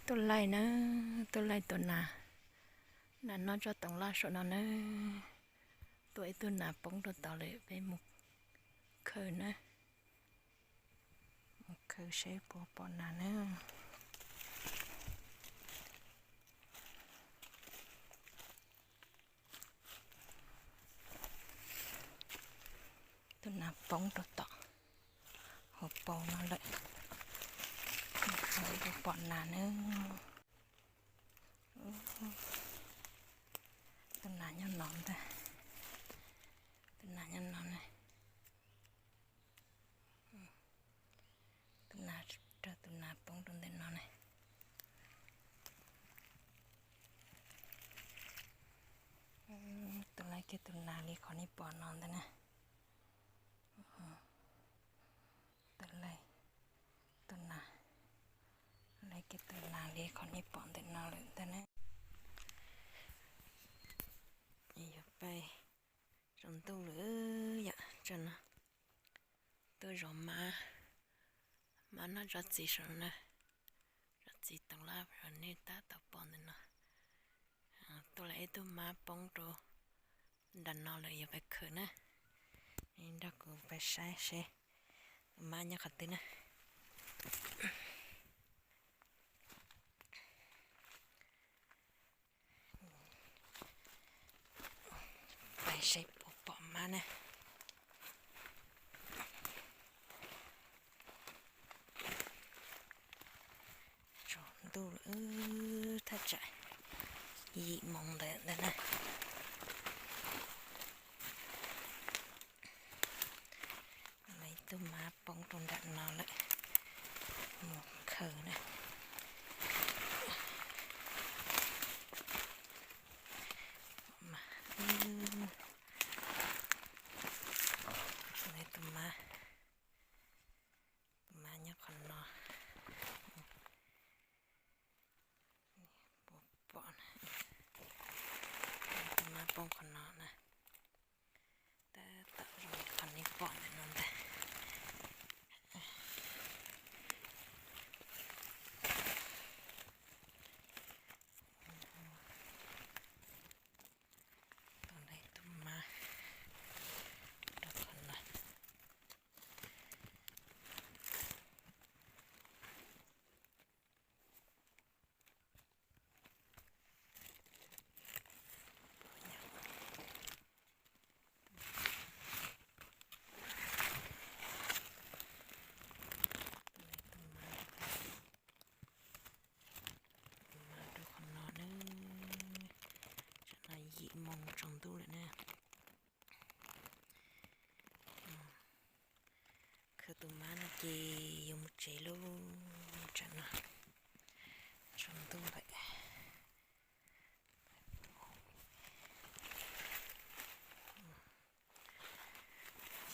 Tuaj laij na, tuaj laij tus nas, nas noj tsob toov laj saum no na. Tuaj ib tug nas poob rau tod lawm, peb mus khaws na, mus khaws seb puas pom nas na. Tus nas poob rau tom hauv paus no lawm, puas pom nas na. Tus nas nyob no ntag, tus nas nyob no na. Tus nas, raug tus nas poob rau ntawm no na. Tus laij kiag tus nas li qhov nej pom no ntag na. Tus laij, tus nas, laij kiag tus nas li qhov nej pom ntawm no lawm ntag na. Yuav pais tsaus ntuj lawm yom, tso no. Tuaj zov mab, mab noj tsob txiv saum no na. Tsob txiv toov laj uas nej tab tom pom ntawm no. Tuaj laij ib tug mab poob rau nram no lawm, yuav pais khaws na. Nrog kuv pais saib seb tus mab nyob qhov twg na. Pais seb puas pom mab na. Tsaus ntuj lawm, thaj tsam yim moos ntawd ntag na. Lawv ib tug mab poob rau nram no lawm, mus khaws na. Lawv tus mab, tus mab nyob qhov no. Puas pom na, tus mab poob qhov no na. Tab tom zoo li qhov nej pom ntawm no ntag. Tus mab rau qhov no. Tus mab rau qhov no na. Tsam no yim moos tsaus ntuj lawm na. Khaws tus mab no ces yuav mus tsev lauj, tsam no tsaus ntuj lawm.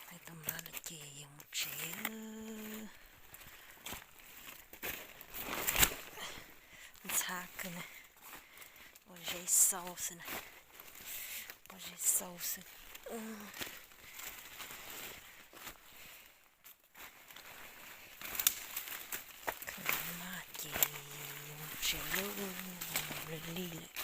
Thaij tus mab lawm ces yuav mus tsev. Ntxhab kawg na, pob zeb xau xwb na, pob zeb xau xwb. Khaws mab ces yuav mus tsev lauj, lig lig lawm.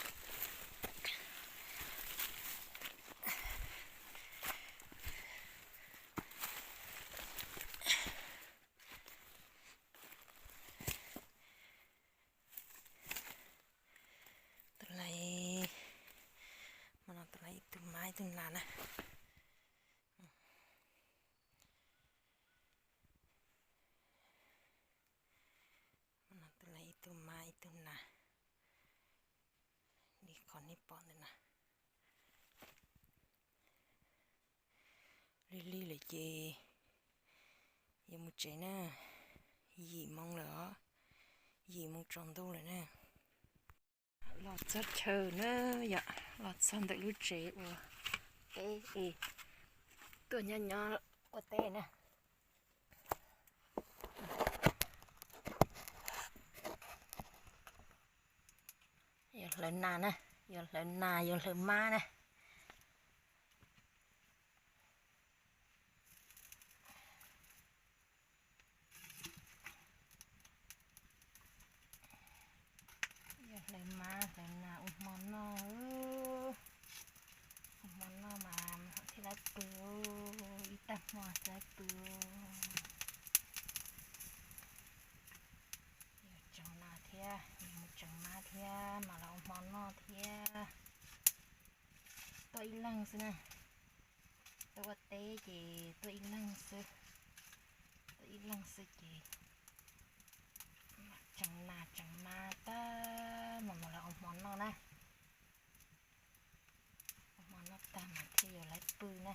Tus lais, hmo no tus lais ib tug mab ib tug nas na. Hmo no tus lais ib tug mab ib tug nas, li qhov nej pom ntawm no. Lig lig lawm ces yuav mus tsev na, yim moo lawm os, yim moo tsaus ntuj lawm na. Los txog chaw na yom, los txog ntawm lub tsev ua teb es tuaj nyob nyob ua teb na. Yuav hlawv nas na, yuav hlawv nas yuav hlawv mab na. Hlawv mab hlawv nas ua hmo noj, ua hmo noj mas thiaj li pw, ib tag hmo thiaj li pw. Yuav tseev nas thiab, yuav mus tseev mab thiab mas los ua hmo noj thiab. Tuaj ib leeg xwb na, tuaj ua teb ces tuaj ib leeg xwb, tuaj ib leeg xwb ces tseev nas tseev mab tag mas mam los ua hmo noj na. Ua hmo noj tag mas thiaj yuav lawv pw na.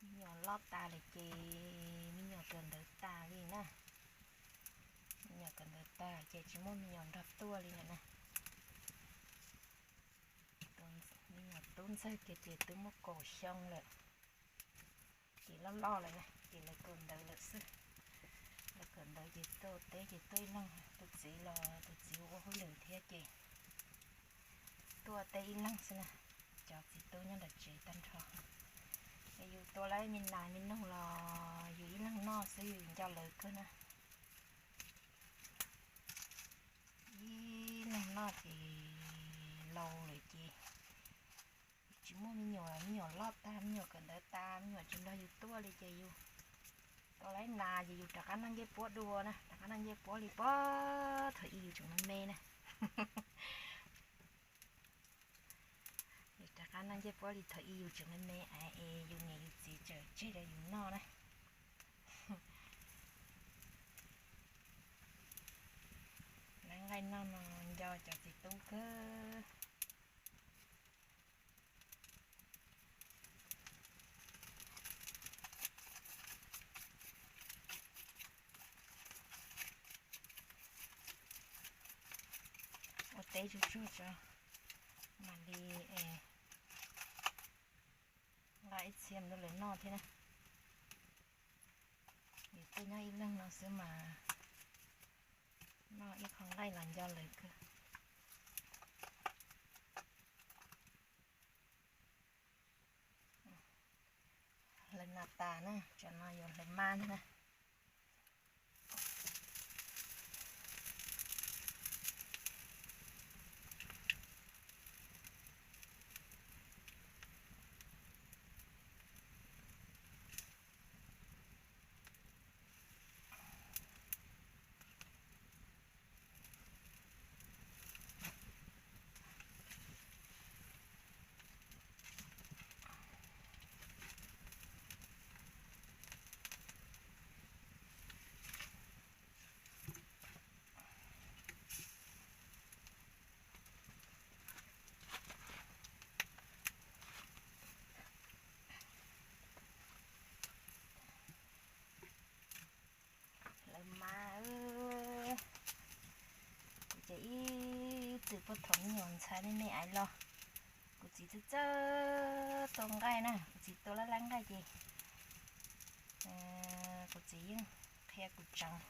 Me nyuam loj tas lawm ces me nyuam kawm ntawv tas li na. Me nyuam kawm ntawv tas ces tsis muaj me nyuam nrog tuaj li lawm na. Me nyuam tub ntxawg kiag ces twb muaj kaum xyoo lawm, ces loj loj lawm na ces lawv kawm ntawv lawm xwb. Lawv kawm ntawv ces tuaj teb ces tuaj ib leeg, tus txiv los tus txiv ua hauj lwm thiab ces tuaj teb ib leeg xwb na. Cov txiv tub nyob nram tsev tag nrho, es yus tua lawv me nas me noog los yus ib leeg noj xwb yus nco lawv kawg na. Ib leeg noj ces laus lawm ces tsis muaj me nyuam, me nyuam loj tag, me nyuam kawm ntawv tas, me nyuam tsis nrog yus tuaj li ces yus tua lawv nas ces yus rov qab noj ncej puab dua na, rov qab noj ncej puab li puag thaum ub yus tseem me me na. Yus rov qab noj ncej puab li thaum ub yus tseem me me es yus niam yus txiv tseem tseg rau yus noj na. Lawv nqaij noj no nco cov txiv tub kawg. Ua teb tsuag tsuag tso mam li nqa ib txhia rau lawv noj thiab na. Yus tuaj nyob ib leeg no xwb mas noj ib qho nqaij los nco lawv kawg. Hlawv nas tas na, tsam no yuav hlawv mab na. Lawv mas, kuv ces ib txwm puag thaum me nyuam ntxhais me me ais los, kuv txiv txawj txawj tua nqaij na, kuv txiv tua lab lab nqaij ces kuv txiv yeej qhia kuv tseev.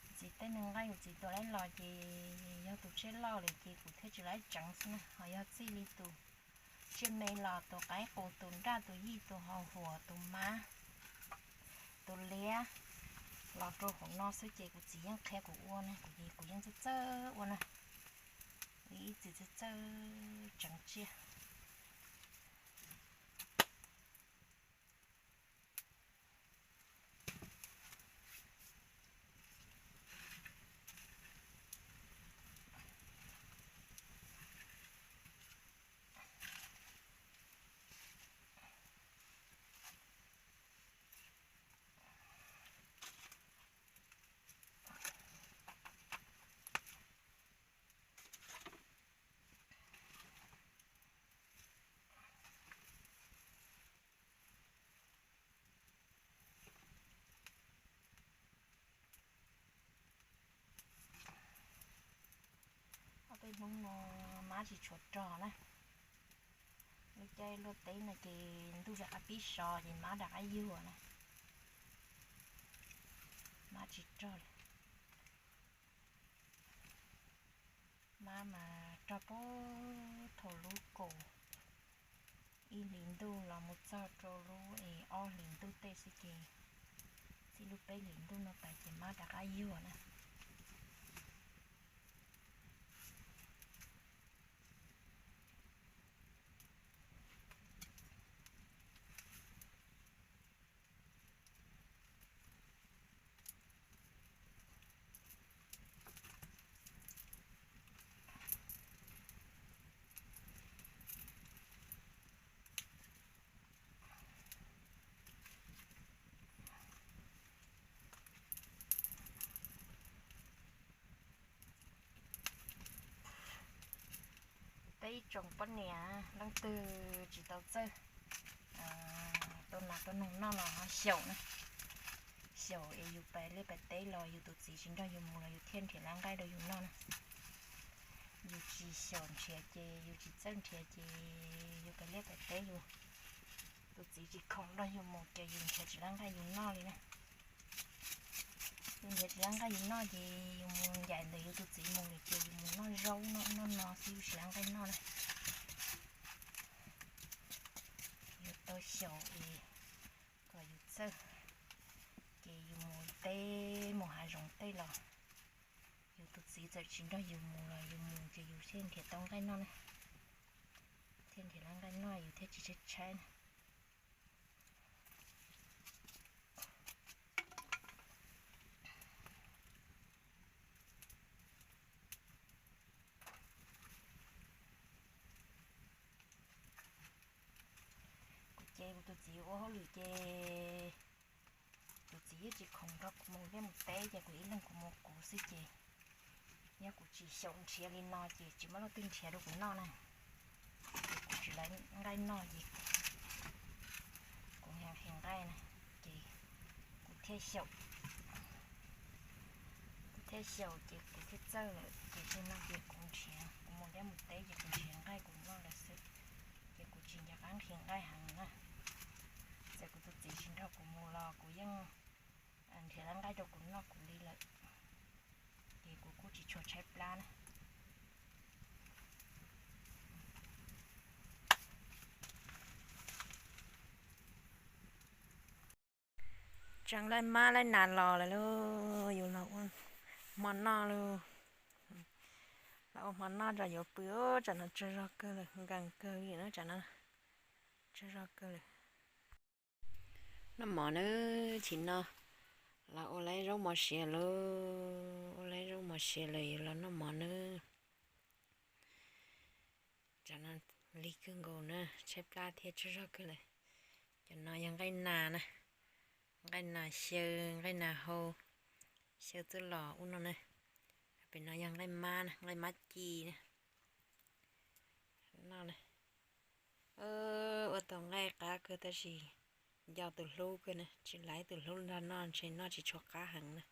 Kuv txiv tej me nqaij kuv txiv tua lab los ces yog tus tsiaj loj lawm ces kuv thiaj tsis lab tseev xwb na, ho yog txij li tus tsiaj me los tus qaib qus tus nraj tus yij tus hau huam tus mab tus liab los rau hauv no xwb ces kuv txiv yeej qhia kuv ua na, kuv ces kuv yeej txawj txawj ua na. Ib txwm txawj txawj tseev tsiaj. Ob peb hnub no mab tsis tshua rog na. Lub caij luaj teb no ces ntuj rov qab pib so ces mab rov qab yuag na. Mab tsis rog li. Mab mas rau puag thaum lub kaum ib hlis ntuj los mus txog rau lub es ob hlis ntuj tej xwb ces, txij lub peb hlis ntuj no tas ces mab rov qab yuag na. Peb ib tsoom poj niam leej twg tsis tau txawj tau nas tau noog noj los ho xyaum na. Xyaum es yus pais liaj pais teb los yus tus txiv tsis nrog yus mus los yus thiaj nrhiav lab nqaij rau yus noj na. Yus tsis xyaum nrhiav ces yus tsis txawj nrhiav ces yus pais liaj pais teb yus tus txiv tsis khoom nrog yus mus ces yus nrhiav tsis lab nqaij yus noj li na. Yus nrhiav tsis lab nqaij yus noj ces yus mus ncaim ntawm yus tus txiv mus lawm ces yus mus noj zaub noj no xwb yus tsis lab nqaij noj na. Yus tau xyaum es kom yus txawj, ces yus mus teb mus hav zoov tej los yus tus txiv txawm tsis nrog yus mus los yus mus ces yus thiaj nrhiav tau nqaij noj na, thiaj nrhiav lab nqaij noj yus thiaj tsis tshaib tshaib na. Kuv ces kuv tus txiv ua hauj lwm ces kuv txiv yeej tsis khoom nrog kuv mus liaj mus teb ces kuv ib leeg kuv mus kuv xwb ces nyob kuv tsis xyaum nrhiav li no ces tsis muaj leej twg nrhiav rau kuv noj na. Ces kuv tsis lab nqaij noj ces kuv nqhis nqaij na, ces kuv thiaj xyaum, kuv thiaj xyaum ces kuv thiaj txawj lawm ces txij no ces kuv nrhiav, kuv mus liaj mus teb ces kuv nrhiav nqaij kuv noj lawm xwb, ces kuv tsis nco qab nqhis nqaij heev na. Txawm kuv tus txiv tsis nrog kuv mus los kuv yeej nrhiav lab nqaij rau kuv noj kuv li lawm, ces kuv kuj tsis tshua tshaib plab na. Tseem laij mab laij nas los lawm lauj, yus los ua hmo noj lauj. Los ua hmo noj tso yuav pw, tsam no tsag zog kawg lawm, nkees kawg li na tsam no, tsag zog kawg lawm. Noj mov nawb, chim no los ua lawv zaub mov siav lauj, ua lawv zaub mov siav lawm yuav los noj mov nawb. Tsam no lig kawg nkaus na, tshaib plab thiab tsag zog kawg lawm. Cov no yog nqaij nas na, nqaij nas xyaw, nqaij nas hau, xyaw txuj lom ub no na. Pem no yog nqaij mab na, nqaij mab ci na. Noj na. Ua tau nqaij qab kawg tab sis nco tus hlub kawg na, tsis laiv tus hlub nrog noj ntshe noj tsis tshua qab heev na.